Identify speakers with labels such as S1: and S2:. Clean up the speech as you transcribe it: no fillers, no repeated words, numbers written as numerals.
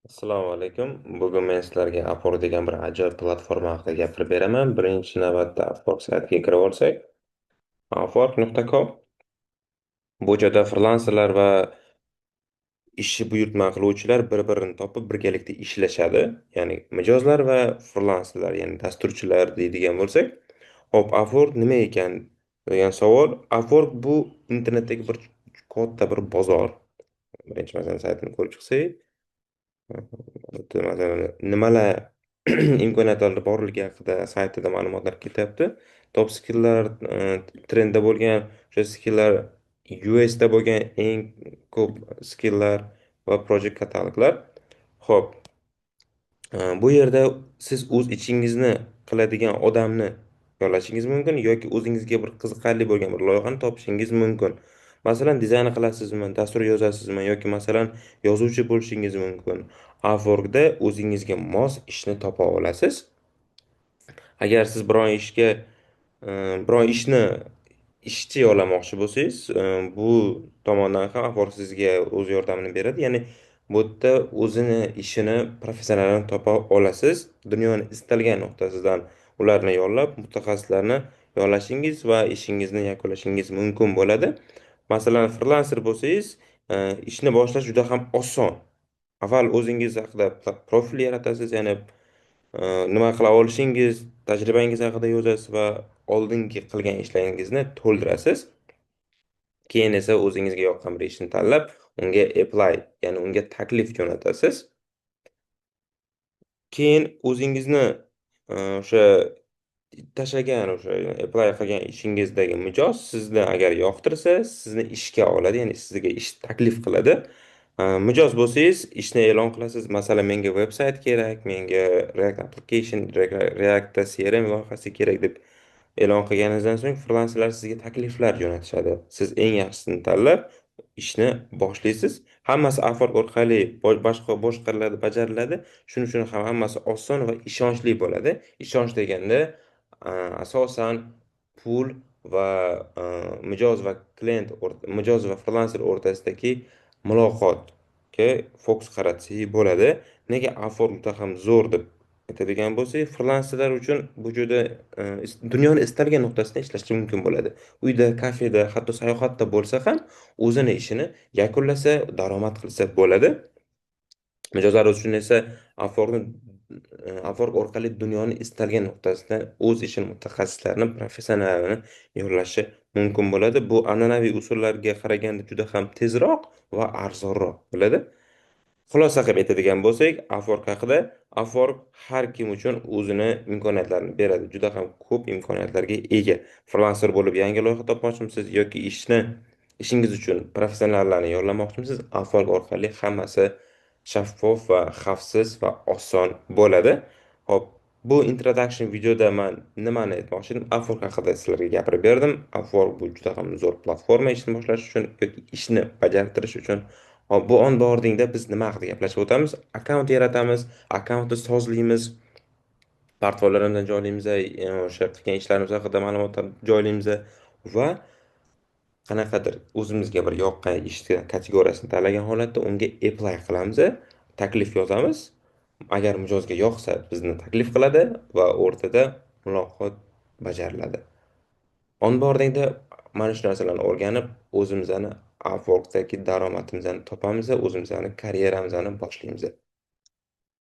S1: Assalomu alaykum. Bugun men sizlarga Upwork degan bir ajoyib platforma haqida gapirib beraman. Birinchi navbatda Upwork saytiga kirib olsak, upwork.com. Bu joyda frilanserlar va ishni buyurtma qiluvchilar bir-birini topib birgalikda ishlashadi. Ya'ni mijozlar va frilanserlar, ya'ni dasturchilar deydigan bo'lsak. Xo'p, Upwork nima ekan degan savol. Upwork bu internetdagi bir katta bir bozor. Birinchi, masalan, saytini ko'rib chiqsak, masalan, nimalar imkoniyatlari borligi haqida saytida ma'lumotlar ketyapti. Top skilllar, trendda bo'lgan o'sha skilllar, USda bo'lgan eng ko'p skilllar va project kataloglar. Xo'p, bu yerda siz o'z ichingizni qiladigan odamni yo'llashingiz mumkin yoki o'zingizga bir qiziqarli bo'lgan bir loyihani topishingiz mumkin. Masalan, dizayn qilasizmi, dastur yozasizmi yoki, masalan, yozuvchi bo'lishingiz mumkin. Upworkda o'zingizga mos ishni topa olasiz. Agar siz biron ishga, biron ishni ishchi yollamoqchi bo'lsangiz, bu tomondan ham Upwork sizga o'z yordamini beradi. Ya'ni bu yerda o'zini ishini professionalini topa olasiz. Dunyoni istalgan nuqtasidan ularni yollab, mutaxassislarni yollashingiz va ishingizni yakunlashingiz mumkin bo'ladi. Masalan, frilanser bo'lsangiz, ishni boshlash juda ham oson. Avval o'zingiz haqida profil yaratasiz, ya'ni nima qila olishingiz, tajribangiz haqida yozasiz va oldingi qilgan ishlaringizni to'ldirasiz. Keyin esa o'zingizga yoqqan bir ishni tanlab, unga apply, ya'ni unga taklif jo'natasiz. Keyin o'zingizni o'sha tashlagan, o'sha apply qilgan ishingizdagi mijoz sizni agar yoqtirsa, sizni ishga oladi, ya'ni sizga ish taklif qiladi. Mijoz bo'lsangiz, ishni e'lon qilasiz. Masalan, menga veb-sayt kerak, menga React application, Reactda CRM loyihasi kerak deb e'lon qilganingizdan so'ng frilanserlar sizga takliflar jo'natishadi. Siz eng yaxshisini tanlab, ishni boshlaysiz. Hammasi Upwork orqali boshqa boshqariladi, bajariladi. Shuning uchun ham hammasi oson va ishonchli bo'ladi. Ishonch deganda asosan pul va mijoz va klient, mijoz va frilanser o'rtasidagi muloqotga fokus qaratsak bo'ladi. Nega Upwork juda ham zo'r deb aytadigan bo'lsak, frilanserlar uchun bu juda dunyoni istalgan nuqtasida ishlashi mumkin bo'ladi. Uyda, kafeda, hatto sayohatda bo'lsa ham o'zini ishini yakunlasa, daromad qilsa bo'ladi. Mijozlar uchun esa Upwork orqali dunyoni istalgan nuqtasidan o'z ishini mutaxassislarini, professionalini yollashi mumkin bo'ladi. Bu an'anaviy usullarga qaraganda juda ham tezroq va arzonroq bo'ladi. Xulosa qilib aytadigan bo'lsak, Upwork haqida, Upwork har kim uchun o'zini imkoniyatlarini beradi. Juda ham ko'p imkoniyatlarga ega. Frilanser bo'lib yangi loyiha topmoqchimisiz yoki ishingiz uchun professionallarni yollamoqchimisiz? Upwork orqali hammasi shaffof va xavfsiz va oson bo'ladi. Xo'p, bu introduction videoda man nimani aytmoqchi edim? Upwork haqida sizlarga gapirib berdim. Upwork bu juda ham zo'r platforma ishni boshlash uchun yoki ishni bajartirish uchun. Xo'p, bu onboardingda biz nima haqida gaplashib o'tamiz? Akkaunt yaratamiz, akkauntni sozlaymiz, portfoliolarimizni joylaymiz, o'sha qilgan ishlarimiz haqida ma'lumotlar joylaymiz va qanaqadir o'zimizga bir yoqqan ishni kategoriyasini tanlagan holatda unga apply qilamiz, taklif yozamiz. Agar mijozga yoqsa, bizni taklif qiladi va o'rtada muloqot bajariladi. Onboardingda mana shu narsalarni o'rganib, o'zimizni Upworkdagi daromadimizni topamiz, o'zimizni karyeramizni boshlaymiz.